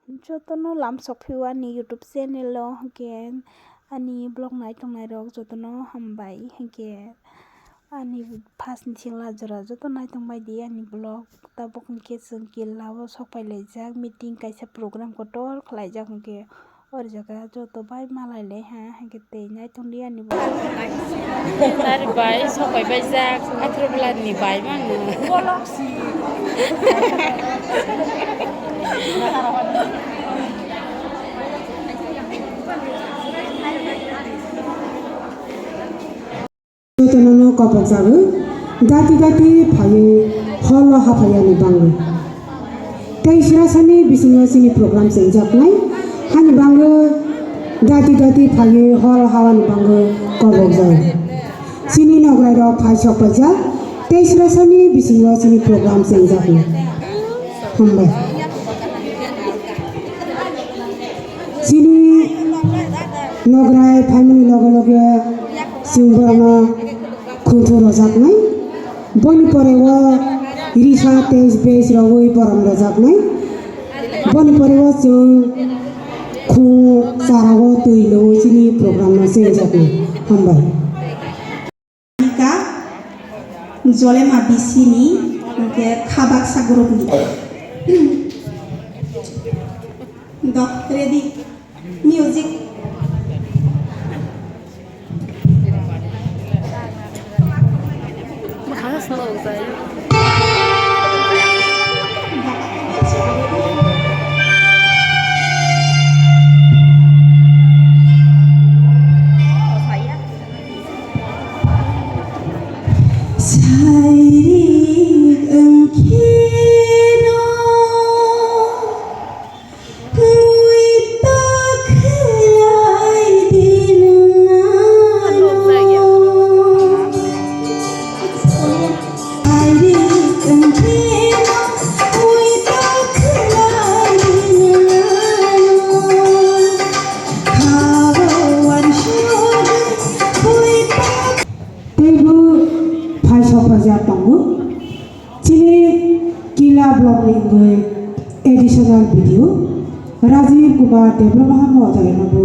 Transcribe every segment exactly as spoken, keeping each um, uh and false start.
Jotono lam sokphio ani YouTube channel o, hwnkhe ani vlog nai tongnai rok jotono hambai, hwnkhe ani first ni sengla jora joto nai tongbai di ani vlog. Tabuk hwnkhe chwng killa o sok pai laijak, meeting kaisa program kotor khlaijak, hwnkhe o jaga joto bai malai lai ha, hwnkhe tei nai tongdi ani vlog. Nari bai sok pai bai jak, athro bwla ni bai mano. Jotono no kobok jago, dati dati phaiwi holo haphaiya ni bangwi. Tei srasani bisingo chini program chengjaknai, hani bangwi dati dati phaiwi holo hawani bangwi kobok jago. Chini nograi rok phai sok paijak, tei srasani bisingo chini program chengjaknai. Hambai. Chini nograi phaimani loge loge chwng borokno khunju rojaknai. Boni pore o risa tei base rogwi borom rojaknai. Boni pore o chwng khu chara o twi lowi chini program no chengjaknai. Hambai. Nika Jolema B C ni, hwnkhe kha baksa group ni. Do, ready. Music. Sairik wngkheno muitok khlai di nwng ano. Sairik wngkheno muitok khlai di nwng ano. Teibo phai sok paijak tongo. Chini Kila block ni wngwi additional B D O Rajiv Kumar Debbarma Mohodayono bo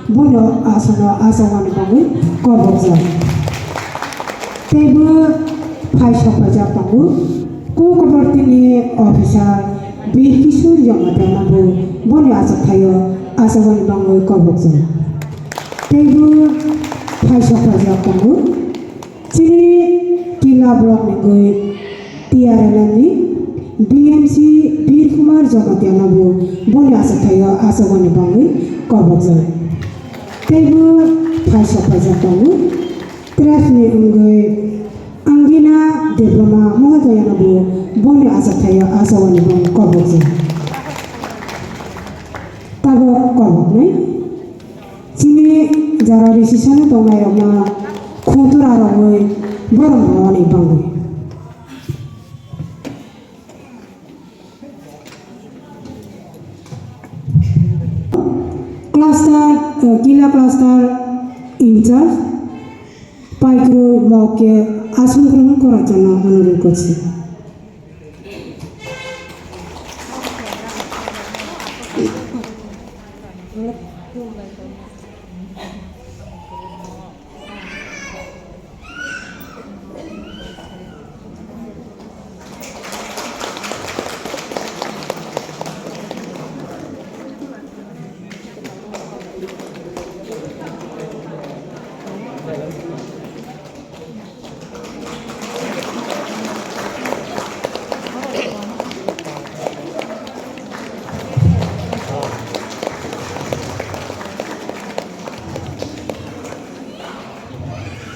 bono aswkno achukmani bagwi kobokjak. Teibo phai sok paijak tongo. Kokbortini officer Bir Kishore Jamatia no bo boni achukthai o achukmani bagwi kobokjak. Teibo phai sok paijak tongo. Chini Kila block ni wngwi T R L M ni B M C Bir Kumar Jamatia no bo boni achukthai o achukmani bagwi kobokjak. Teibo phai sok paijak tongo. Tref ni wngwi Angina Debbarma Mohodayono bo boni achukthai o achukmani bagwi kobokjak. Tabok koboknai chini jora registration tongnai rokno khungtura rogwi borom rwani bagwi. Cluster, eh, Kila cluster in charge, Paikroi Mokke Aswng Grohon Korakjano onurudh korsi.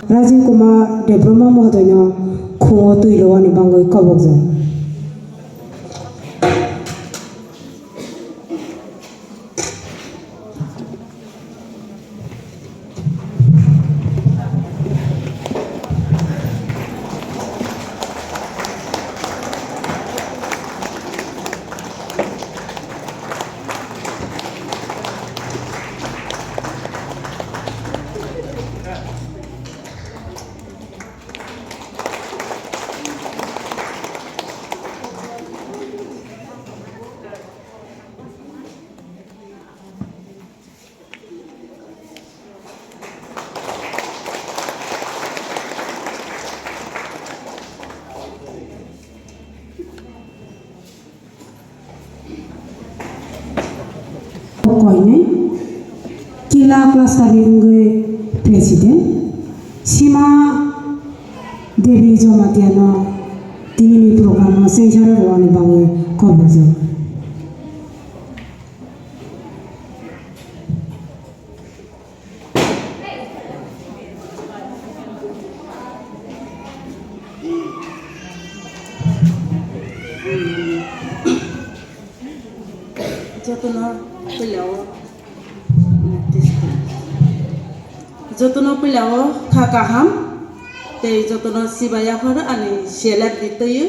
Rajiv Kumar Debbarma Mohodaino khungo twi rwani bagwi kobokjak. Koinwi Kila cluster ni wngwi president Sima Devi Jamatia no tini ni program no chengsa rwani bagwi kok berjak. Jotono puila o, jotono puila o kha kaham tei jotono sibai yaphar ani C L F ni twi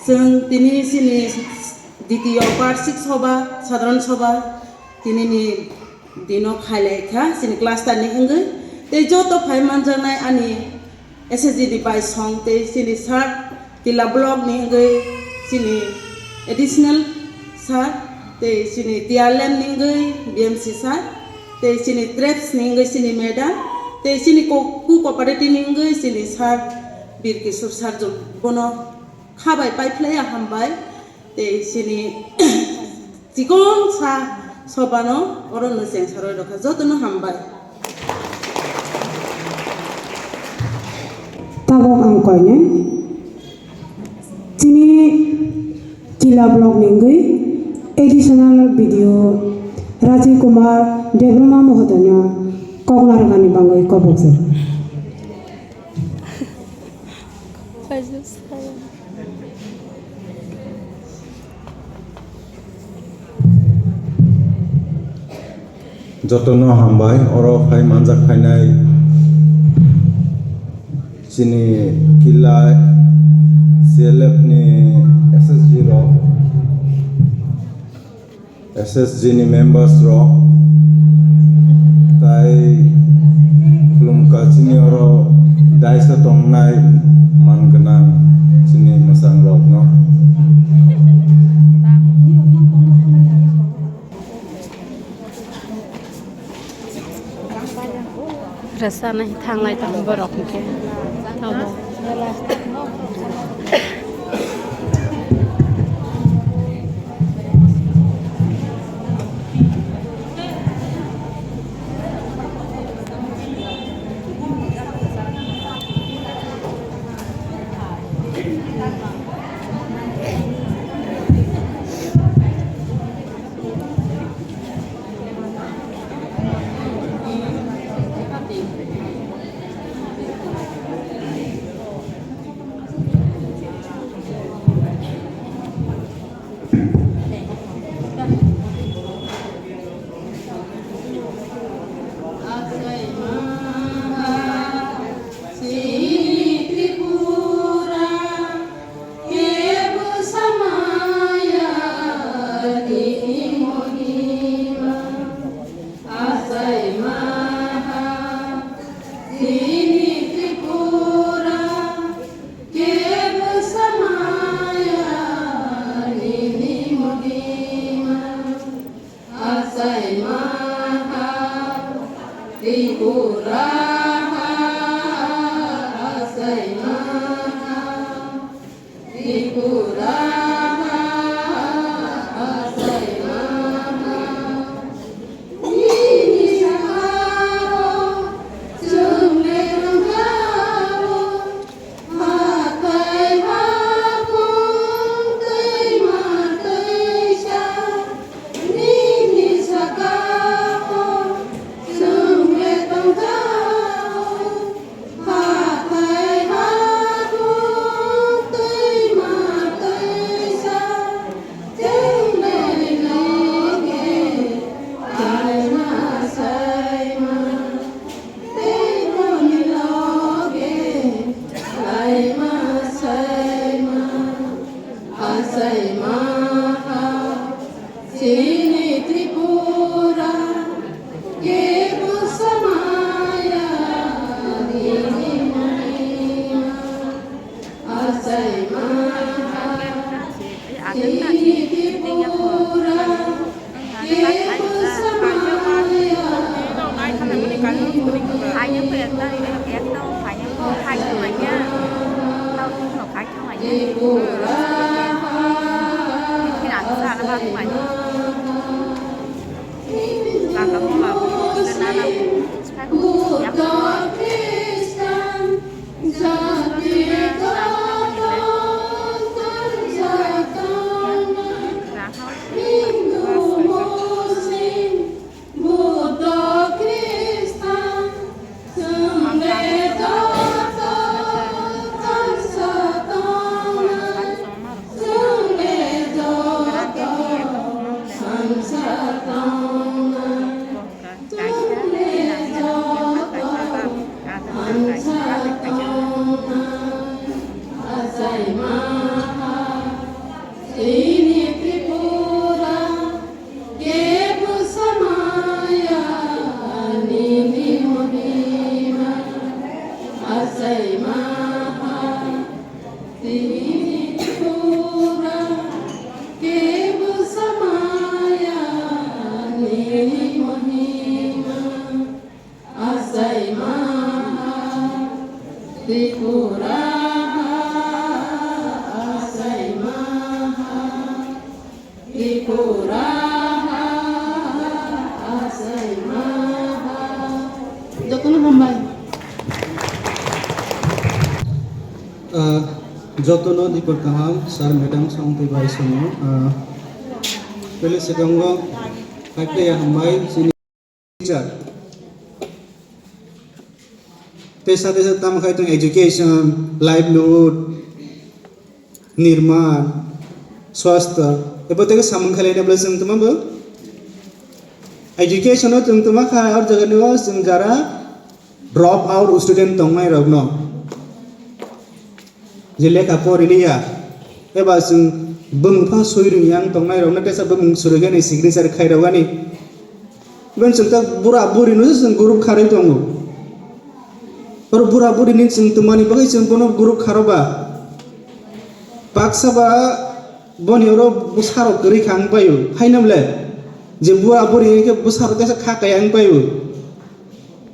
chwng tini chini D T O Barshik Sobha, Sadharan Sobha tini ni dino khailai kha chini cluster ni wngwi tei joto phai manjaknai ani S S G ni bai song tei chini sir Kila block ni wngwi chini additional sir tei chini T R L M ni wngwi B M C sir tei chini treps ni wngwi chini madam tei chini co- co-cooperative ni wngwi chini sir Bir Kishore sir jung bono kha bai paiphlaiya hambai. Tei chini chikon sa sobano oro no cheng saroi rokha jotono hambai. Tabok ang koinai chini Kila block ni wngwi additional B D O Rajiv Kumar Debbarma mohodoino kok narwkani bagwi kobokjak. Jotono hambai, oro phai manjak phainai chini Killa C L F ni S S G rok. S S G ni members rok tai khulumkha chini oro daisa tongnai man gwnang chini mwchang rok no. Rwchapnai thanglai tongo borok hwnkhe. Abo. Jotono hambai. Ah, jotono dipor kaham, sir, madam, song tei bai songo. Ah, pele sekango kaipe ya hambai, sini teacher. Tei sate sate tamo khai tong education, livelihood, nirman, swastha, ebo tei samung khailai na bwle chwng tuma bo. Education o chwng tuma kha, or jaga ni o chwng jara drop out student tongnai rok no. Je lekha poriliya, eba chwng bwmung pha swi rwngya wng tongnai rok no tesa bwmung swrwgani signature khairogani. Iben chwng ta bura buri no chwng group kharwi tongo. Oro bura buri ni chwng twmani bagwi chwng bono group kharo ba. Baksa ba boni oro bwsarok kwrwi kha wng paio. Haino bwle je bura buri hwnkhe bwsarok tesa kha kaya wng paio.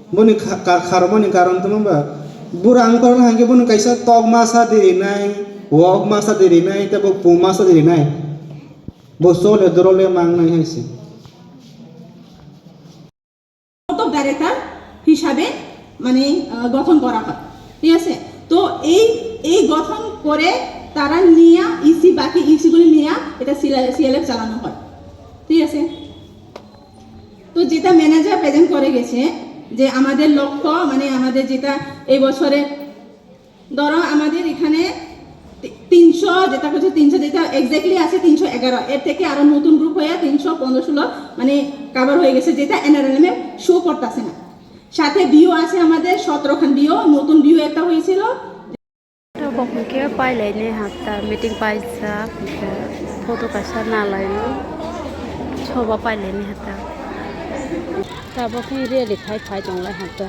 Boni kha-, ka-, kharokmani karon tamo ba? Bura wng paron hwnkhe bono kaisa tok masa di rinai, wok masa di rinai, tei bo pung masa di rinai. Bo chole dorole mangnai hai se. প্রবর্তক ডাইরেক্টর হিসাবে মানে, আহ, গঠন করা হয়, ঠিক আছে? তো এই, এই গঠন করে তারা নিয়ে ইসি, বাকি ইসিগুলি নিয়ে এটা সিএলএফ চালানো হয়, ঠিক আছে? তো যেটা ম্যানেজার প্রেজেন্ট করে গেছে যে আমাদের লক্ষ্য, মানে আমাদের যেটা এই বছরে, ধরো আমাদের এখানে তি-, তিনশো, যেটা হচ্ছে তিনশো, যেটা এক্স্যাক্টলি আছে তিনশো এগারো, এর থেকে আরো নতুন গ্রুপ হয়ে তিনশো পনেরো ষোলো মানে কাভার হয়ে গেছে, যেটা এনআরএলএম এ শো করতেছে না। সাথে বিও আছে আমাদের সতেরো খান বিও, নতুন বিও একটা হয়েছিল। Tabuk hwnkhe pailaini hapta meeting paijak, hwnkhe photo kaisa nalaio, soba pailaini hapta. Tabuk khe rally khai phai tonglai hapta.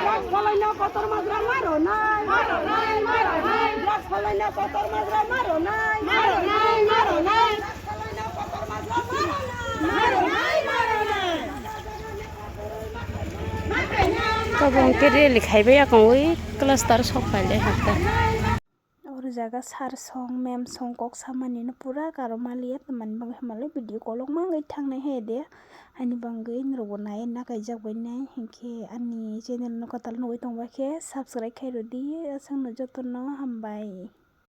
Drugs kholaino kotor majra ma rwnai. Ma rwnai, ma rwnai. Drugs kholaino kotor majra ma rwnai. Ma rwnai, ma rwnai. Drugs kholaino kotor majra ma rwnai. Ma rwnai, ma rwnai. Tabuk hwnkhe rally khaibai yakung ui cluster sok pailai hapta. Oro jaga sir song, ma'am song kok samani no pura karo maliya, tamani bagwi hamya le video kolokma wngwi thangnai hai de. Ani bagwi norok bo nai na kaijak bai nai hinkhe ani channel no kwtal nugwi tongba khe subscribe khai rwdi, aswk no jotono hambai.